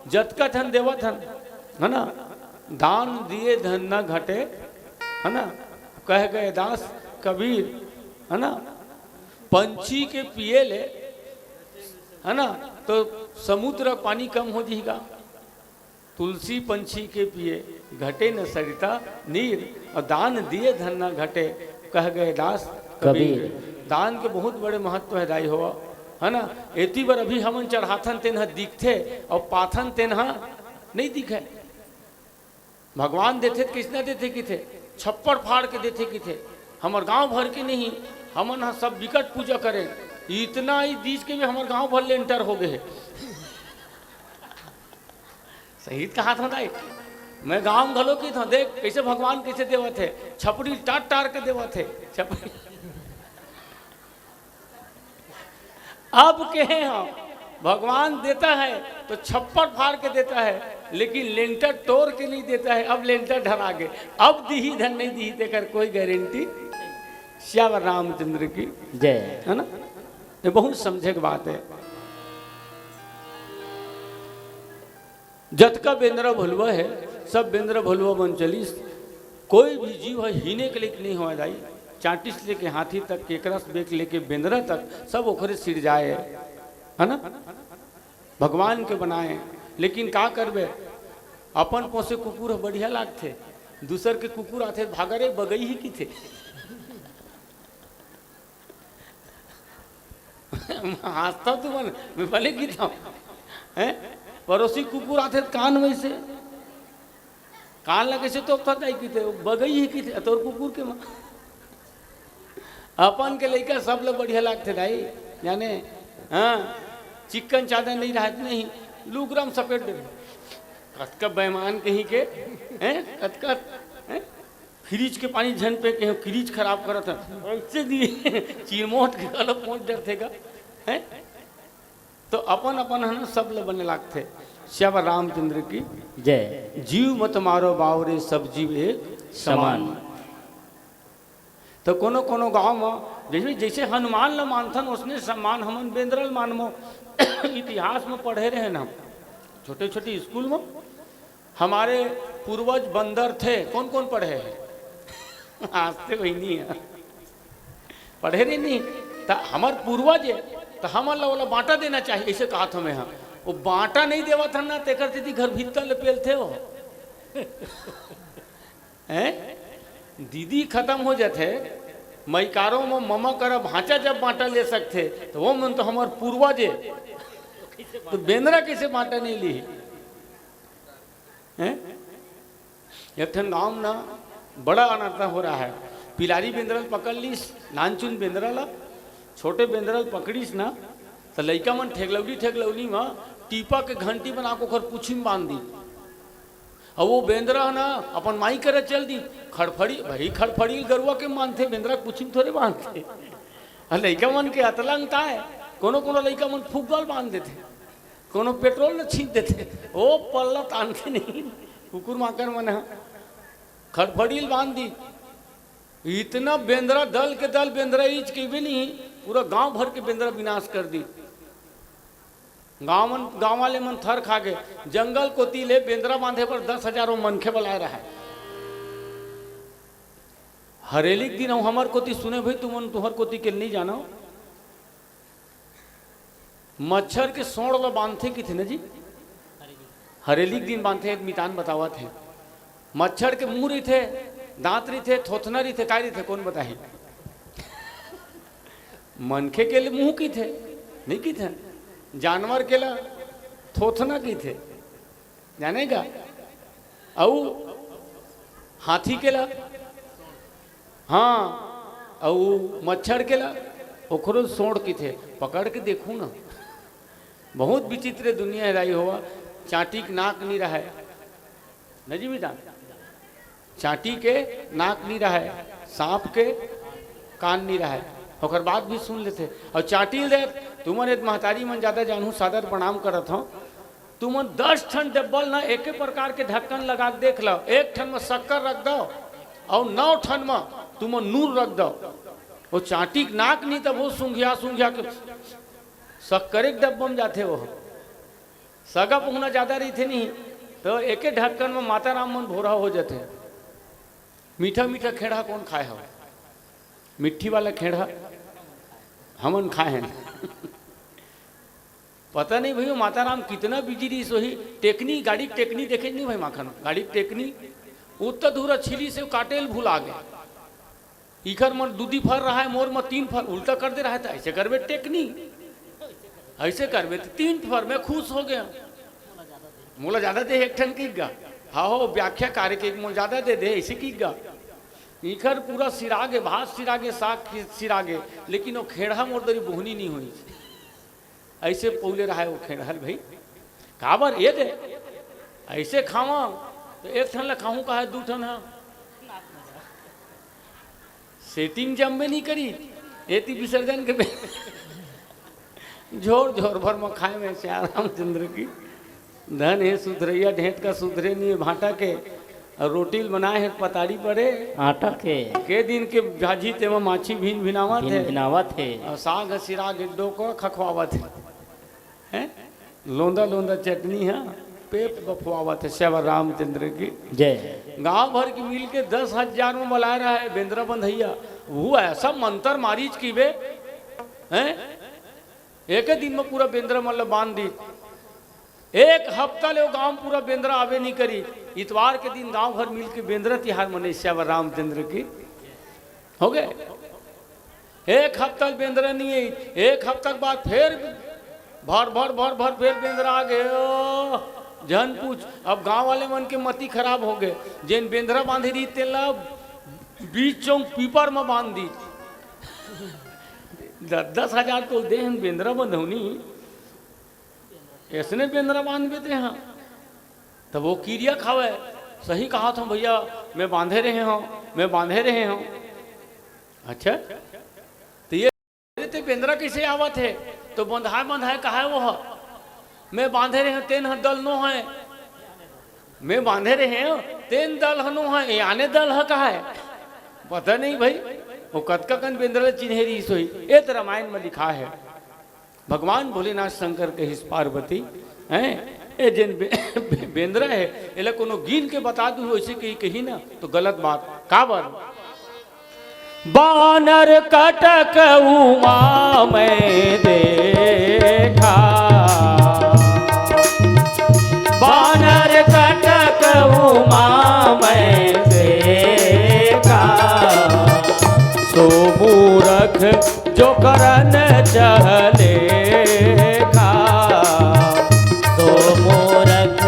जतका थन देवत हन, है ना? "दान दिए धन न घटे", है ना? "कह गए दास कबीर", है ना? "पंछी के पिए ले", है ना, "तो समुद्र पानी कम हो जाएगा।" "तुलसी पंछी के पिए, घटे न सरिता नीर, और दान दिए धन न घटे, कह गए दास कबीर।" कबीर। दान के बहुत बड़े महत्व हे दाई हो, है ना? एती बर अभी हमन चढ़ाथन तेन ह दिखथे, और पाथन तेन ह नहीं दिखे। भगवान देथे त कइसना देथे किथे, छप्पड़ फाड़ के देथे किथे। हमर गांव भर के नहीं, हमन ह सब बिकट पूजा करेन, इतना ही दीस के भी हमर गांव भर लेंटर हो गए हे। सही कहा था दाई, मैं गांव घलो की था, देख कैसे भगवान कैसे देवत हे, छपड़ी टार टार के देवत हे, छपड़ी। अब कहे हम, भगवान देता है तो छप्पड़ फाड़ के देता है, लेकिन लेंटर तोड़ के नहीं देता है। अब लेंटर ढरा गे, अब दीही धन नहीं दीही, तेकर कोई गारंटी। सियावर रामचंद्र की। जय। है ना? ये बहुत समझे के बात है। जतका बेंदरा भलुवा हे, सब बेंदरा भलुवा बन चलिस। कोई भी जीव ह हीने के लेके नहीं होवय दाई। चांटिस लेके हाथी तक, केकरा से बेक लेके बेंदरा तक, सब ओखरे सिरजाए, है ना? भगवान के बनाए। लेकिन का करबे, अपन पोसे कुकुर ह बढ़िया लागथे, दूसर के कुकुर आथे, "भागा रे बगई ही" किथे। हाँसथव तुमन, मैं भले गिथव। हैं? पड़ोसी कुकुर आथे त कान वैसे, कान ला कैसे तोपथस दाई किथे, "वो बगई ही" किथे, तोर कुकुर के माँ। अपन के लइका सब ले बढ़िया लागथे दाई, जाने, हाँ, चिक्कन चादर नहीं रहत नहीं, लुगरा म सपेट देथे। कतका बेईमान कहीं के, हैं? कतका, हैं? फ्रिज के पानी झन पे के फ्रिज खराब करत हे, ऐसे दी चिरमोट के घलो पहुंच डरथे गा, हैं? तो अपन अपन ह ना सब ल बने लागथे। सियावर रामचंद्र की। जय। जीव मत मारो बावरे, सब जीव एक समान। समान। तो कोनो कोनो गांव म जैसे, जैसे हनुमान ल मानथन, उसने सम्मान हमन बेंदरा ल मानबो। इतिहास म पढ़े रहे न हम, छोटे छोटे स्कूल म, हमारे पूर्वज बंदर थे। कौन कौन पढ़े हैं? आज से वही नहीं है, पढ़े रहे नहीं। त हमर पूर्वज है, त हमन ला ओला बांटा देना चाहिए, ऐसे कहा था मैं। हाँ, वो बांटा नहीं देवा था ना, तेकर दीदी घर भीतर ले पेलथे हो। हैं? दीदी खत्म हो जाथे, मइकारो म ममा करा भांचा जब बांटा ले सकथे, तो वो मन तो हमर पूर्वज है, तो बेंदरा कैसे बांटा नहीं ली? हैं? एक ठन गांव म ना बड़ा अनर्थ हो रहा है। पिलारी बेंदरा ल पकड़ लीस, नानचुन बेंदरा ला, छोटे बेंदरा ल पकड़ीस ना, त लइका मन ठेगलौली ठेगलौली म टीपा के घंटी बना के ओखर पूछी म बांध दी। अब वो बेंदरा ह ना अपन माई करा चल दी, खड़फड़ी, भाई खड़फड़ी गरुआ के बांधथे, बेंदरा पूछी म थोरे बांधथे। अउ लइका मन के अतलंग ताय, कोनो कोनो लइका मन फुग्गा ल बांध देथे। कोनो पेट्रोल ल छींच देथे, ओ पल्ला तानथे नहीं। कुकुर माकर मन ह खड़फड़ी ल बांध दी। इतना बेंदरा, दल के दल बेंदरा, इच कहिबे नहीं, पूरा गांव भर के बेंदरा विनाश कर दी। गांव मन, गांव वाले मन थर खा गे। जंगल कोती ले बेंदरा बांधे बर दस हजार वो मनखे बलाए रहे। हरेली के दिन अउ हमर कोती सुने भाई, तुमन तुहर कोती के नहीं जानो, मच्छर के सोंड़ ल बांधथे किथे न जी, हरेली के दिन बांधथे, एक मितान बतावत हे। मच्छर के मुंह रहिथे, दांत रहिथे, थोथना रहिथे, काय रहिथे, कोन बताही? मनखे के ले मुंह कहिथे, नहीं कहिथे? जानवर के ला थोथना कहिथे, जाने का? अउ हाथी के ला, हाँ, अउ मच्छर के ला, ओखरो सोंड़ कहिथे। पकड़ के देखू ना, बहुत विचित्र दुनिया हे दाई होवा। चांटी के नाक नहीं रहे, न जी मितान? चांटी के नाक नहीं रहे, सांप के कान नहीं रहे, ओकर बात भी सुन लेथे। अउ चांटी ल दे, तुमन ए महतारी मन ज्यादा जानहू, सादर प्रणाम करत हंव। तुमन दस ठन डब्बा ल ना एके प्रकार के ढक्कन लगा के देख लव, एक ठन म शक्कर रख दव अउ नौ ठन म तुमन नूर रख दव। वो चांटी के नाक नहीं, तब वो सूंघिया सूंघिया के शक्करे के डब्बा म जाथे वो। सगा पहुना ज्यादा रहिथे नहीं, तो एके ढक्कन म माता राम मन भोरहा हो जाथे। मीठा मीठा खेड़हा कोन खाए हव? मिट्ठी वाला खेड़हा हमन खाए हन। पता नहीं भई, माता राम कितना बिजी रहिस होही। टेकनी, गाड़ी के टेकनी देखे नहीं भई माखन, गाड़ी के टेकनी उत्ता धूरा छिली से काटे ल भुला गे। इखर मन दूदी फर रहा है, मोर म तीन फर, उल्टा कर दे रहा है, तो ऐसे करबे टेकनी, ऐसे करबे तो तीन फर में खुश हो गया। मोला ज्यादा दे एक ठन की गा, हाँ हो, व्याख्या कार्य के मोला ज्यादा दे दे, ऐसे की गा। इखर पूरा सिरागे, भात सिरागे, साग की सिरागे, लेकिन वो खेड़हा मोर दरी बोहनी नहीं हुई। ऐसे पौले रहा है वो खेड़हा ल भई। काबर ये दे, ऐसे खावा तो एक ठन ला खाहूं कहा, दू ठन हा। सेटिंग जमबे नहीं करी, एती विसर्जन के बे-, झोर झोर भर म खाए में श्याम रामचंद्र की। धन हे सुधरैया, ढेंट का सुधरे नहीं हे भांटा के। अउ रोटी ल बनाए हे पताड़ी परे। आटा के। के दिन के भाजी तेमा माछी भिन भिनावत भिन हे। भिनावत हे। अउ साग ह सिरा गे डोकवा खखवावत हे। हैं? लोंदा लोंदा चटनी ह पेट बफवावत हे। श्याम रामचंद्र की। जय। गांव भर की मिल के दस हजार में बलाए रहा है बेंदरा बंधैया। वो ऐसा मंतर मारीच की बे, हैं? एक दिन में पूरा बेंदरा मन ल बांध दी। एक हफ्ता ले वो गांव पूरा बेंदरा आवे नहीं करी। इतवार के दिन गांव भर मिल के बेंदरा तिहार मने। श्याम रामचंद्र की। हो गए। एक हफ्ता ले बेंदरा नहीं है, एक हफ्ता के बाद फिर भर भर भर भर फिर बेंदरा आ गए। ओ, जन पूछ, अब गांव वाले मन के मती खराब हो गए। जेन बेंदरा बांधे रही तेला बीच चौक पीपर में बांध दी। द-, दस हजार तो दे हन बेंदरा बंधौनी, ऐसने बेंदरा बांध देते हैं। तब वो किरिया खावे, सही कहा था भैया, मैं बांधे रहे हूँ, मैं बांधे रहे हूँ। अच्छा, तो ये ते बेंदरा कैसे आवत है? तो बंधाए बंधाए कहा वो ह, मैं बांधे रहे हूँ, तेन ह दल नो है। मैं बांधे रहे हूँ, तेन दल ह नो है, ये आने दल ह कहा है? पता नहीं भाई, वो कतका कन बेंदरा चिन्हे रही सोई, ये तो रामायण में लिखा है। भगवान भोलेनाथ शंकर कहिस पार्वती, हैं, ए जेन बे-, बेंदरा है, एला कोनो गिन के बता दू, वैसे कही, कही ना, तो गलत बात। काबर? बानर कटक उमा मैं देखा, बानर कटक उमा मैं देखा, सो मूरख जो करन चहले खा, तो मूरख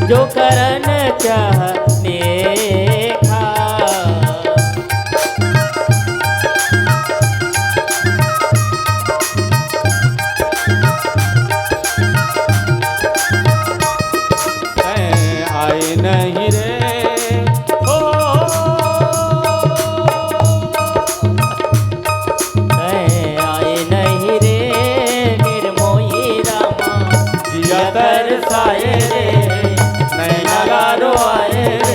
जो करन चहले खा। तैं आए नहीं रे, ओ। तैं आए नहीं रे, निर्मोही रामा। जिया तरसाए रे, नैना लारो आए रे।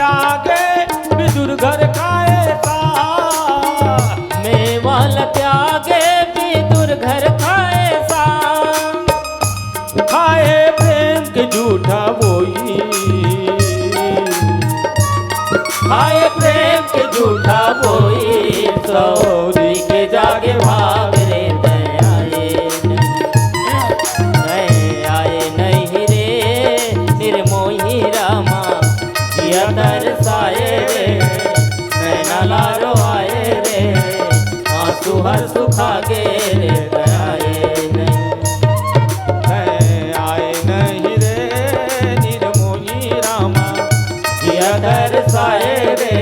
त्यागे विदुर घर खाए सा। मेवा ल त्यागे विदुर घर खाए सा। खाए प्रेम के झूठा बोई। खाए प्रेम के झूठा बोई। सौरी के जागे भाग रे, तैं आए नहीं। तैं आए नहीं रे, निर्मोही रामा, जिया तरसाए रे, नैना लारो आए रे, आंसू हर सुखा गे रे, तैं आए नहीं। तैं आए नहीं रे, निर्मोही रामा, जिया तरसाए रे,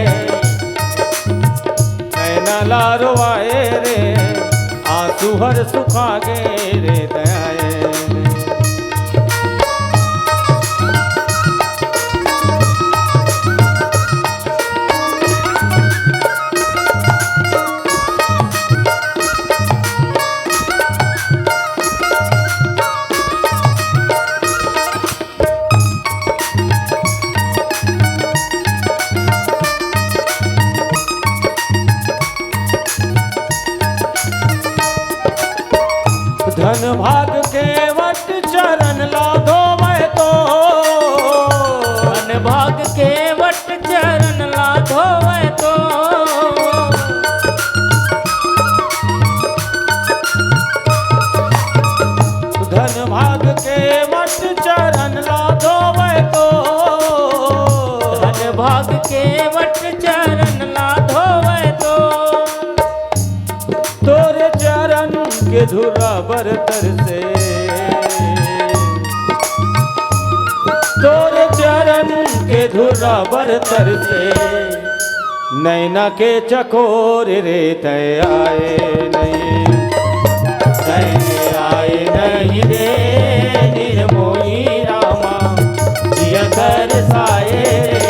नैना लारो आए रे, आंसू हर सुखा गे रे, तैं आए नहीं। धन भाग के वट चरण ला धोवे तो। धन भाग के वट चरण ला धोवे तो। धन भाग के वट चरण ला धोवे तो। धन भाग के वट चरण ला धोवे तो। तोरे चरण के धुरा बर तरसे। तोरे चरण के धुरा बर तरसे। नैना के चकोर रे, तैं आए नहीं। तैं आए नहीं रे, निर्मोही रामा, जिया तरसाए रे,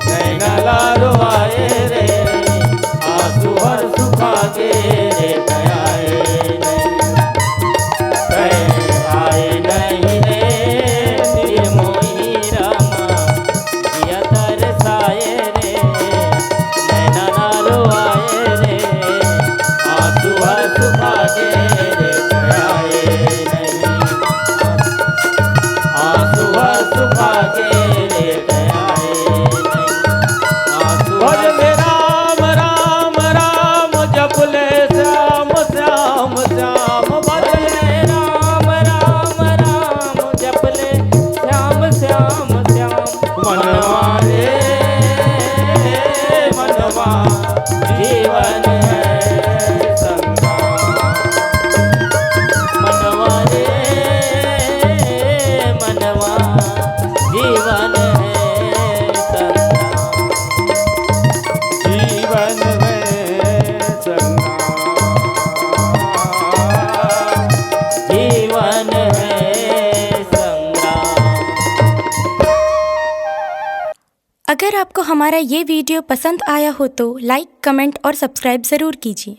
नैना लारो आए रे, आंसू हर सुखा गे रे, तैं आए नहीं। तैं आए नहीं रे, निर्मोही रामा, जिया तरसाए रे, नैना लारो आए रे, आंसू हर सुखा गे रे, तैं आए नहीं। आंसू हर सुखा गे रे, तैं आए नहीं। आंसू भज ले राम, राम, राम जप ले श्याम, श्याम, श्याम भज ले। राम, राम, राम जप ले श्याम, श्याम, श्याम। मनवा रे, मनवा जीवन है संग्राम। मनवा रे, मनवा जीवन है संग्राम। जीवन है संग्राम। जीवन है संग्राम। अगर आपको हमारा ये वीडियो पसंद आया हो तो लाइक, कमेंट और सब्सक्राइब ज़रूर कीजिए।